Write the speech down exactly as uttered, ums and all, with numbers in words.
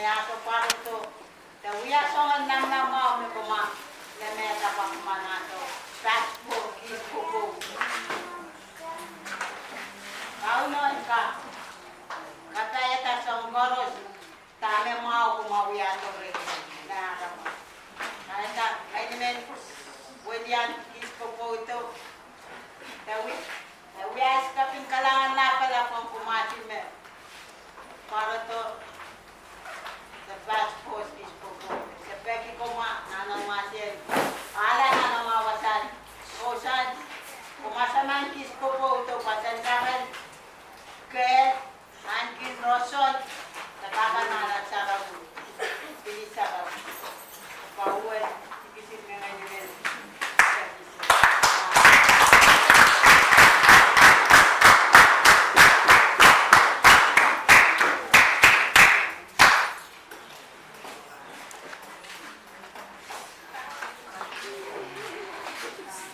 Ahto pwarodo, de wia soangen nanmwahu me kumwa, me mehla pahn kumwa nahto, passport, kihs pwopwoud. Kauno en kak kapaiada soahng koaros, dahme mwahu kumwa wiahdo rehn, me aramas. Kahrehda, ngehi men welian kihs pwopwoudo, de wi, de wia eskepin kalahngan lapalap ong kumwail me